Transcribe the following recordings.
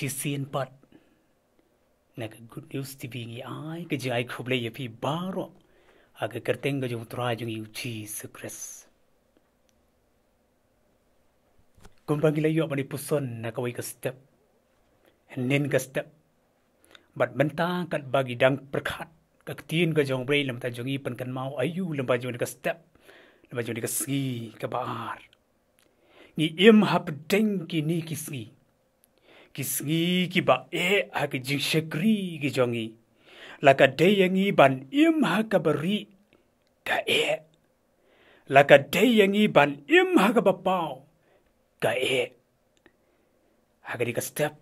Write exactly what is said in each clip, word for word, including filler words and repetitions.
Shisien pat, na ka Good News T V ngi ai ka jingai khublei ïa phi baroh ha ka kyrteng ka jong u Trai jong ngi u Jisu Khrist. Kumba ngi la ïoh ban ïa puson na kawei ka step, hynnin ka step, bad mynta katba ngi dang pyrkhat ka ktien ka jong u Blei, lymda jong ngi pynkynmaw aïu lymda jong ka step, lymda jong ka sngi kaba ar. Ngi im hapdeng kine ki sngi, ki sngi kiba eh ha ka jingshakri ka jong ngi. La ka dei ïa ngi ban im ha kaba rieh ka eh. La ka dei ïa ngi ban im ha kaba paw ka eh. Ha kane ka step,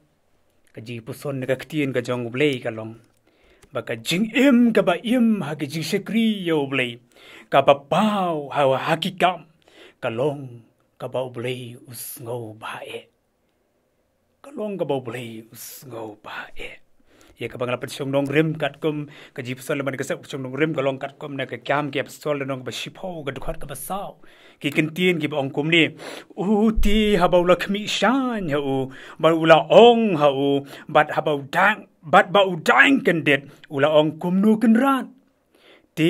ka jingpuson na ka ktien ka jong u Blei ka long ba ka jingim kaba im ha ka jingshakri ïa u Blei, kaba paw ha, ha ki kam, ka long kaba u Blei u sngew ba eh. Ka long kaba u Blei u sngew ba eh. Ïa kaba nga la pynshong nongrim katkum ka jingpuson lem bad ka step, pynshong nongrim ka long katkum na ka Kiam ki Apostol lynnong ba shiphew, ka dkhot kaba saw. Ki kyntien kiba ong kumne: U te haba u la khmih shaiñ ha u, bad u la ong ha u, bad haba u dang, bad ba u dang kyndit, u la ong: Kumno Kynrad? Te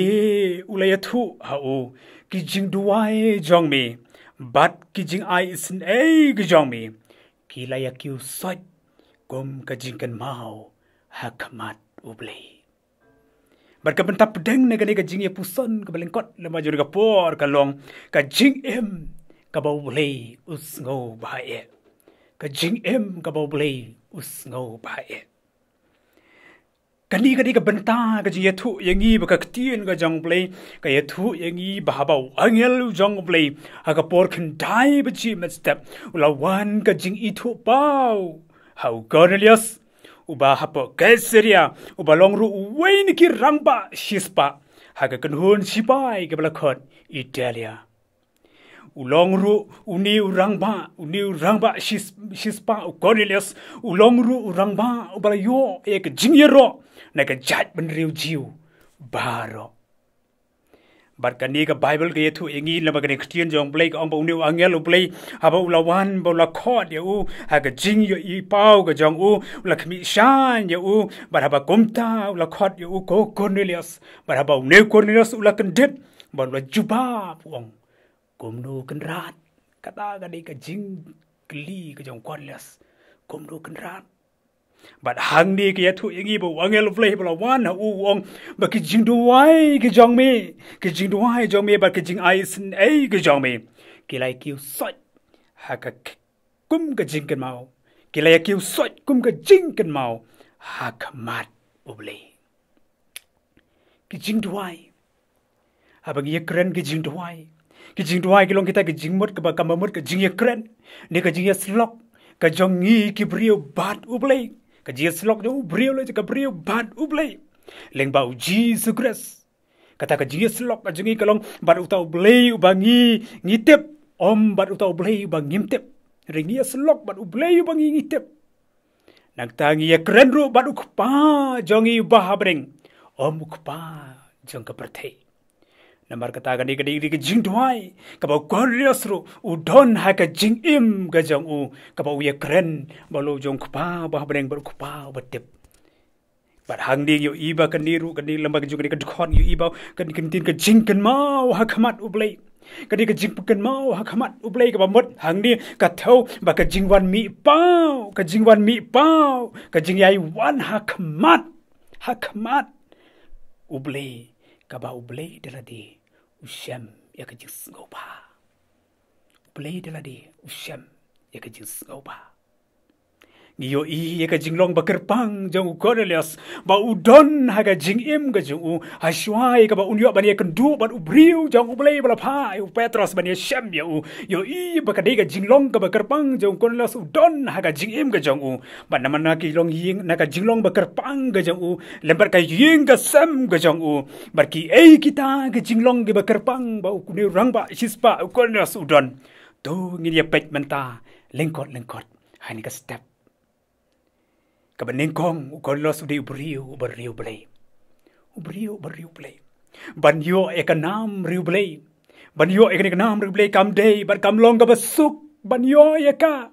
u la ïathuh ha u: Ki jingduwai jong me bad ki jingai isynei ki jong me ki la ïa kiew soit kum ka jingkynmaw ha khmat u Blei. Bad ka bynta pdeng na kane ka jingïapuson kaba lyngkot lem bad jong ka por ka long ka jingim kaba u Blei u sngew ba eh. Ka jingim kaba u Blei u sngew ba eh. Kane ka dei ka bynta ka jingïathuh ïa ngi ba ka ktien ka jong u Blei ka ïathuh ïa ngi ba haba u angel u jong u Blei ha ka por khyndai baje mynstep u la wan ka jingithuh paw ha u Cornelius, uba hapoh Caesarea, uba long ruh uwei na ki rangbah shispah ha ka kynhun shipai kaba la khot Italia. U long ruh une u rangbah, une u rangbah shis-, shispah u Cornelius, u long ruh u rangbah uba la ïoh ïa ka jingïaroh na ka jaitbynriew Jiw baroh. Bad kane ka Baibl ka ïathuh ïa ngi lem bad kane ka ktien jong u Blei ka ong ba une u angel u Blei haba u la wan ba u la khot ïa u ha ka jingïohi paw ka jong u, u la khmih shaiñ ïa u, bad haba kumta u la khot ïa u ko Cornelius, bad haba une u Cornelius u la kyndit bad u la jubab u ong: Kumno Kynrad? Kata ka dei ka jingkylli ka jong u Cornelius. Kumno Kynrad? Bad hangne ka ïathuh ïa ngi ba u angel u Blei ba la wan ha u u ong ba ki jingduwai ki jong me, ki jingduwai jong me bad ki jingai isynei ki jong me ki la ïa kiew soit ha ka k-, kum ka jingkynmaw. Ki la ïa kiew soit kum ka jingkynmaw ha khmat u Blei. Ki jingduwai. Haba ngi ïakren ki jingduwai, ki jingduwai ki long kita ki jingmut kaba, kaba mut ka jingïakren ne ka jingïasyllok ka jong ngi ki briew bad u Blei. Ka jingïasyllok jong u briew lane ka briew bad u Blei lyngba u Jisu Khrist. Kata ka jingïasyllok ka jong ngi ka long bad uta u Blei uba ngi, ngi tip, ym bad uta u Blei uba ngim tip. Hynrei ngi ïasyllok bad u Blei uba ngi, ngi tip. Nangta ngi ïakren ruh bad u Kpa jong ngi uba ha bneng, ym u kpa jong ka pyrthei. Namar kata kane ka dei ka jingduwai kaba u Cornelius ruh u don ha ka jingim ka jong u, kaba u ïakren bad u jong u Kpa uba ha bneng, bad u Kpa uba tip. Bad hangne ngi ïohi ba kane ruh, kane lem bad ka jong kane ka dkhot ngi ïohi ba kane ka ktien ka jingkynmaw ha khmat u Blei. Kane ka jingkynmaw ha khmat u Blei kaba mut hangne ka thew ba ka jingwan mih paw, ka jingwan mih paw, ka jingïai wan ha khmat, ha khmat u Blei, kaba u Blei da lade u shem ïa ka jingsngewbha. U Blei da lade u shem ïa ka jingsngewbha. Ngi ïohi ïa ka jinglong ba kyrpang jong u Cornelius ba u don ha ka jingim ka jong u, ha shuwa ïa kaba un ïoh ban ïakynduh bad u briew jong u Blei ba la phah ïa u Petros ban ïashem ïa u. Ïohi ba ka dei ka jinglong kaba kyrpang jong u Cornelius u don ha ka jingim ka jong u. Bad namar na ka jinglong ïing, na ka jinglong ba kyrpang ka jong u lem bad ka ïing ka sem ka jong u, bad kiei kita ki jinglong kiba kyrpang ba une u rangbah shispah u Cornelius u don. To ngin ïa peit mynta lyngkot lyngkot ha kane ka step. Kaba nyngkong, u Cornelius u dei u briew uba riewblei. U briew uba riewblei. Ban ïoh ïa ka nam riewblei, ban ïoh ïa kane ka nam riewblei kam dei bad kam long kaba suk ban ïoh ïa ka.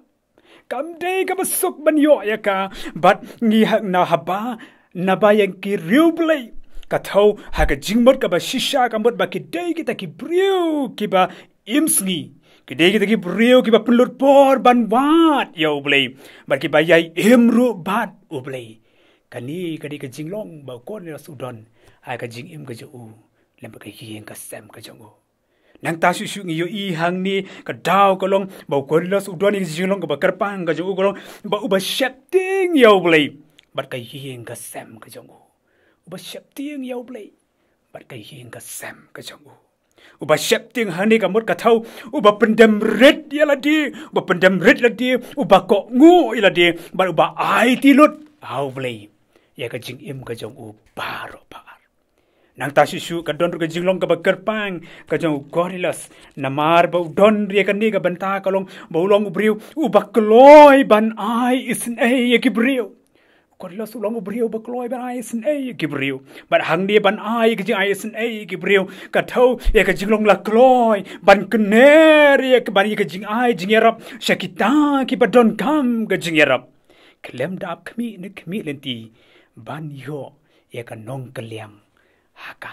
Kam dei kaba suk ban ïoh ïa ka, bad ngi ha, na haba, naba ïa ki riewblei, ka thew ha ka jingmut kaba shisha ka mut ba ki dei kita ki briew kiba im sngi. Ki dei kita ki briew kiba pynlut por ban wad ïa U Blei, bad kiba ïai im ruh bad U Blei. Kane ka dei ka jinglong ba u Cornelius u don ha ka jingim ka jong u lem bad ka ïing ka sem ka jong u. Nangta shuh shuh ngi ïohi hangne ka daw ka long ba u Cornelius u don ïa ka jinglong kaba kyrpang ka jong u, ka long ba uba sheptieng ïa U Blei bad ka ïing ka sem ka jong u. Uba sheptieng ïa U Blei bad ka ïing ka sem ka jong u. Uba sheptieng hangne ka mut ka thew uba pyndem rit ïa lade, uba pyndem rit ïa lade, uba kohnguh ïa lade, bad uba aiti lut ha U Blei ïa ka jingim ka jong u baroh bar. Nangta shuh shuh ka don ruh ka jinglong kaba kyrpang ka jong u Cornelius, namar ba u don ruh ïa kane ka bynta ka long ba u long u briew uba kloi ban ai isynei ïa ki briew. U Cornelius u long u briew uba kloi ban ai isynei ïa ki briew. Bad hangne ban ai ka jingai isynei ïa ki briew, ka thew ïa ka jinglong la kloi ban kner ïa ka, ban ïa ka jingai jingïarap sha kita kiba donkam ka jingïarap. Khlem da ap khmih ne khmih lynti ban ïoh ïa ka nongkylliang ha ka.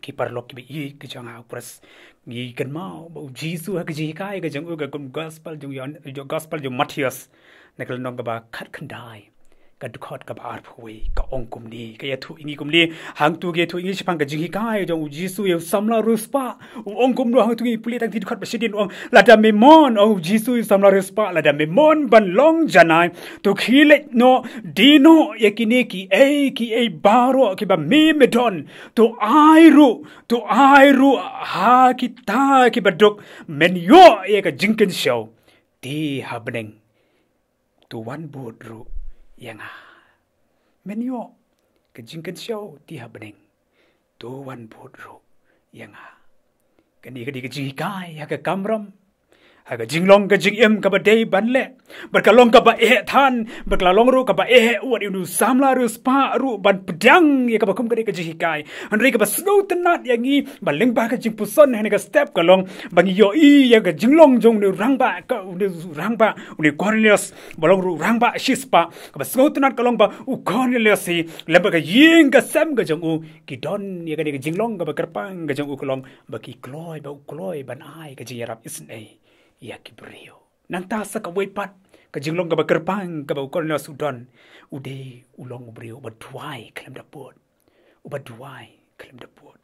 Ki paralok kiba ïeit ka jong nga ha Khrist, ngi kynmaw ba u Jisu ha ka jinghikai ka jong u, ka kum gospel jong Ïoan, jong gospel jong Mathaios, na ka lynnong kaba khatkhyndai, ka dkhot kaba arphew wei, ka ong kumne, ka ïathuh ïa ngi kumne. Hangto ka ïathuh ïa ngi shaphang ka jinghikai jong u Jisu ïa u samla riewspah. U ong kumno hangto? Ngi pule tang ki dkhot ba shadien, u ong, lada me mon, ong u Jisu ïa u samla riewspah, lada me mon ban long janai, to khie leit noh, die noh ïa kine kiei kiei baroh kiba me me don, to ai ruh, to ai ruh ha kita kiba duk. Men ïoh ïa ka jingkynshew, te ha bneng to wan bud ruh ïa nga. Men ïoh ka jingkynshew, te ha bneng to wan bud ruh ïa nga. Kane ka dei ka jinghikai ha ka kamram, ha ka jinglong ka jingim kaba dei ban leh. Bad ka long kaba eh than, bad ka long ruh kaba eh wat ïa u samla riewspah ruh ban pdiang ïa kaba kum kane ka jinghikai. Hynrei kaba sngewtynnat ïa ngi ba lyngba ka jingpuson ha kane ka step ka long ba ngi ïohi ïa ka jinglong jong une u rangbah, ka une u rangbah, une u Cornelius, ba long ruh u rangbah shispah. Kaba sngewtynnat ka long ba u Cornelius hi lem bad ka ïing ka sem ka jong u, ki don ïa kane ka jinglong kaba kyrpang ka jong u, ka long ba ki kloi, ba u kloi ban ai ka jingïarap isynei ïa ki briew. Nangta sa kawei pat ka jinglong kaba kyrpang kaba u Cornelius u don, u dei, u long u briew uba duwai khlem da pud. Uba duwai khlem da pud.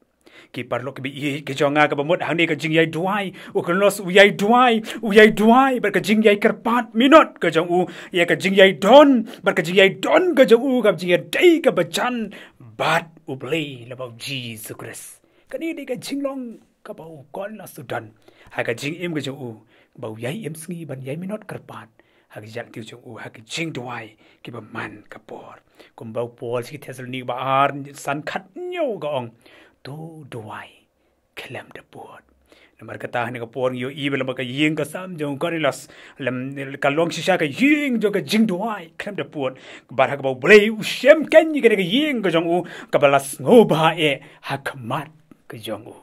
Ki paralok kiba ïeit ka jong nga, kaba mut hangne ka jingïai duwai, u Cornelius u ïai duwai, u ïai duwai bad ka jingïai kyrpad minot ka jong u ïa ka jingïai don, bad ka jingïai don ka jong u ka jingïadei kaba jan bad U Blei lyngba u Jisu Khrist. Kane dei ka jinglong kaba u Cornelius u don ha ka jingim ka jong u, ba u ïai im sngi ban ïai minot kyrpad ha ka ïaid lynti jong u, ha ka jingduwai kiba man ka por. Kumba u Paul sha ki Thessalonika ba ar, san khathynñiew ka ong, to duwai khlem da pud. Namar kata ha kane ka por ngi ïohi ba lem bad ka ïing ka sem jong u Cornelius, lem, ka long shisha ka ïing jong ka jingduwai khlem da pud. Bad ha kaba U Blei u shem keiñ ïa kane ka ïing ka jong u kaba la sngewbha eh ha khmat ka jong u.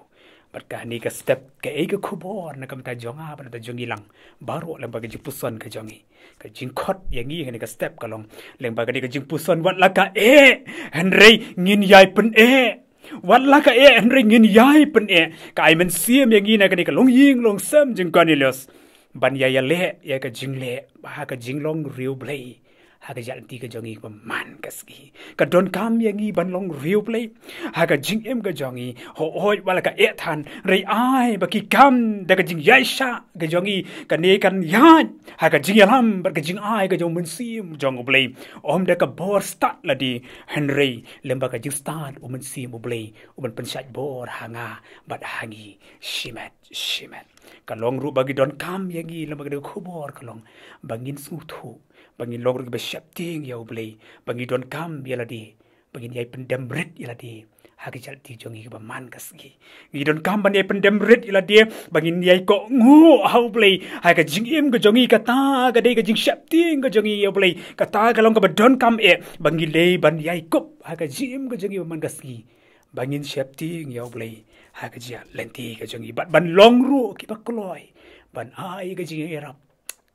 Bad ka ha kane ka step, kaei ka khubor na ka bynta jong nga bad na ka bynta jong ngi lang baroh lyngba ka jingpuson ka jong ngi? Ka jingkhot ïa ngi ha kane ka step ka long, lyngba kane ka jingpuson, wat la ka eh, hynrei ngin ïai pyneh. Wat la ka eh, hynrei ngin ïai pyneh. Ka ai mynsiem ïa ngi na kane ka longïing longsem jong u Cornelius ban ïai ïaleh ïa ka jingleh ha ka jinglong riewblei ha ka ïaid lynti ka jong ngi kaba man ka sngi. Ka donkam ïa ngi ban long riewblei ha ka jingim ka jong ngi. Hooid, wat la ka eh than, hynrei ai ba ki kam da ka jingïaishah ka jong ngi, kane kan ïaid ha ka jingïalam bad ka jingai ka jong u Mynsiem jong U Blei. Ym da ka bor stad lade, hynrei lyngba ka jingstad u Mynsiem U Blei uban pynshait bor ha nga bad ha ngi shimet shimet. Ka long ruh ba ki donkam ïa ngi lyngba kane ka khubor ka long ba ngin sngewthuh, ba ngin long ruh kiba sheptieng ïa U Blei, ba ngi donkam ïa lade, ba ngin ïai pyndem rit ïa lade ha ka ïaid lynti jong ngi kaba man ka sngi. Ngi donkam ban ïai pyndem rit ïa lade, ba ngin ïai kohnguh ha U Blei ha ka jingim ka jong ngi. Kata ka dei ka jingsheptieng ka jong ngi ïa U Blei. Kata ka long kaba donkam eh, ba ngi dei ban ïai kup ha ka jingim ka jong ngi ba man ka sngi, ba ngin sheptieng ïa U Blei ha ka ïaid lynti ka jong ngi, bad ban long ruh kiba kloi ban ai ka jingïarap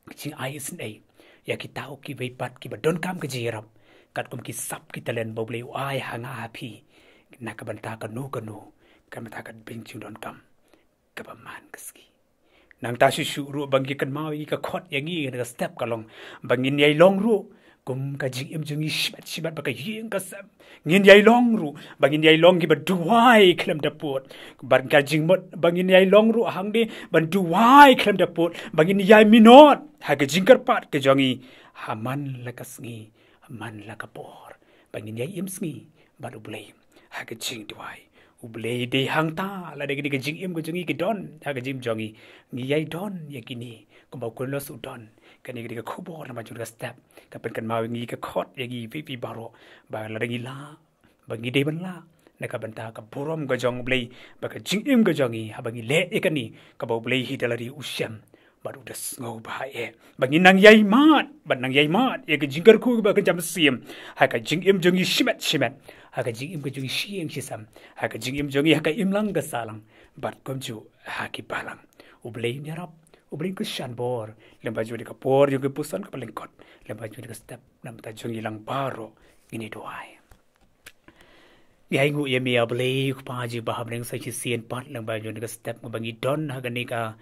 ka jingai isynei ïa kita u kiwei pat kiba donkam ka jingïarap, katkum ki sap ki talent ba U Blei u ai ha nga ha phi, na ka bynta kano kano, ka bynta ka jingdonkam kaba man ka sngi. Nangta shuh shuh ruh ba ngi kynmaw ïa ka khot ïa ngi na ka step ka long ba ngin ïai long ruh kum ka jingim jong ngi shimet shimet, ba ka ïing ka sem ngin ïai long ruh ba ngin ïai long kiba duwai khlem da pud. Ba ka jingmut ba ngin ïai long ruh hangne ban duwai khlem da pud, ba ngin ïai minot ha ka jingkyrpad ka jong ngi ha man la ka sngi, ha man la ka por, ba ngin ïai im sngi bad U Blei ha ka jingduwai. U Blei dei hangta, lada kine ka jingim ka jong ngi ki don ha ka jingim jong ngi, ngi ïai don ïa kine kumba u Kornelius u don. Kane ka dei ka khubor na ka jong ka step ka pynkynmaw ïa ngi, ka khot ïa ngi phi phi baroh ba lada ngi lah, ba ngi dei ban lah na ka bynta ka burom ka jong U Blei, ba ka jingim ka jong ngi haba ngi leh ïa kane kaba U Blei hi da lade u shem bad u da sngewbha eh, ba ngin nang ïai mad bad nang ïai mad ïa ka jingkyrkhu ba ka jam siem ha ka jingim jong ngi shimet shimet, ha ka jingim ka jong ngi shi ïing shi sem, ha ka jingim jong ngi ha ka imlang ka sahlang, bad kumjuh ha ki balang. U Blei un ïarap, U Blei un kyrshan bor lyngba jong ka por jong ka puson kaba lyngkot, lyngba jong ka step. Namar ta jong ngi lang baroh ngin ïa duwai. Ngi ai nguh ïa me A Blei U Kpa jong ngi ba hapdeng sa shisien pat lyngba jong ka step kaba ngi don ha kane ka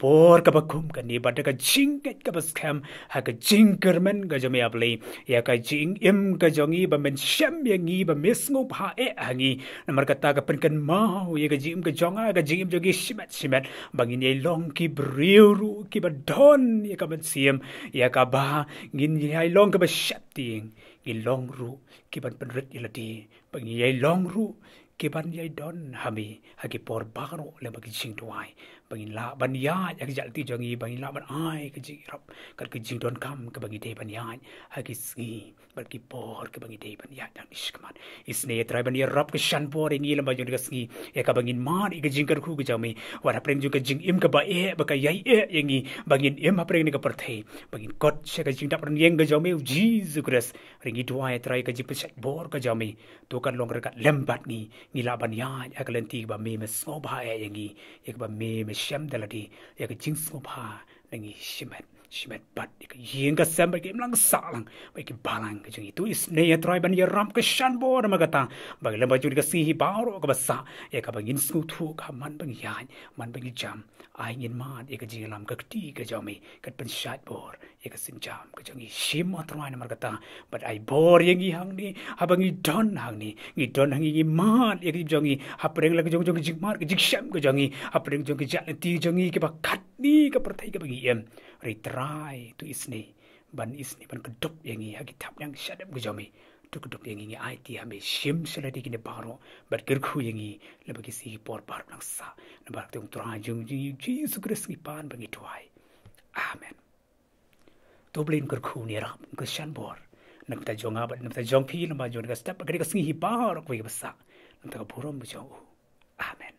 por kaba kum kane, bad da ka jingngeit kaba skhem ha ka jingkyrmen ka jong me A Blei ïa ka jingim ka jong ngi, ba men shem ïa ngi, ba me sngewbha eh ha ngi. Namar kata ka pynkynmaw ïa ka jingim ka jong nga, ka jingim jong ngi shimet shimet, ba ngin ïai long ki briew ruh kiba don ïa ka mynsiem ïa kaba ngin ïai long kiba sheptieng, ngin long ruh kiban pynrit ïa lade, ba ngin ïai long ruh kiban ïai don ha me ha ki por baroh lyngba ki jingduwai, ba ngin lah ban ïaid ha ka jingïaid lynti jong ngi, ba ngin lah ban ai ka jingïarap kat ka jingdonkam kaba ngi dei ban ïaid ha ki sngi bad ki por kaba ngi dei ban ïaid dang ïa shi khmat. Isynei A Trai ban ïarap, kyrshan bor ïa ngi lyngba jong ka sngi ïa kaba ngin mad ïa ka jingkyrkhu ka jong me, wat hapdeng jong ka jingim kaba eh ba ka ïai eh ïa ngi, ba ngin im hapdeng kane ka pyrthei, ba ngin kot sha ka jingdap rynïeng ka jong me U Jisu Khrist. Hynrei ngi duwai A Trai ka jingpynshait bor ka jong me to kan long ryngkat lem bad ngi, ngi lah ban ïaid ha ka lynti kaba me me sngewbha eh ïa ngi, ïa kaba me me shem da lade ïa ka jingsngewbha na ngi shimet shimet, bad ïa ka ïing ka sem bad ka imlang ka sahlang bad ki balang ka jong ngi. To isynei A Trai ban ïarap, kyrshan bor namar kata, ba lyngba jong ka sngi hi baroh kaba sah ïa kaba ngin sngewthuh ka man ba ngi ïaid, man ba ngi jam, ai ngin mad ïa ka jingïalam ka kti ka jong me, kat pynshait bor ïa ka sienjam ka jong ngi. Shim A Trai namar kata, bad ai bor ïa ngi hangne haba ngi don hangne, ngi don hangne ngi mad ïa ka jong ngi hapdeng la ka jong jong ka jingmad ka jingshem ka jong ngi, hapdeng jong ka jingïaid lynti jong ngi kiba katne ka pyrthei kaba ngi im. Hynrei Trai to isynei ban isynei ban kdup ïa ngi ha ki thapniang shadem ka jong me. To kdup ïa ngi, ngi aiti ha me, shim sha lade kine baroh bad kyrkhu ïa ngi lyngba ki sngi ki por baroh nang sah. Namar kata U Trai jong ngi U Jisu Khrist ngi pan bad ngi duwai. Amen. To U Blei un kyrkhu un ïarap, un kyrshan bor na ka bynta jong nga bad na ka bynta jong phi lyngba jong ka step bad ka sngi hi baroh kaba sah, na ka bynta ka burom ka jong u. Amen.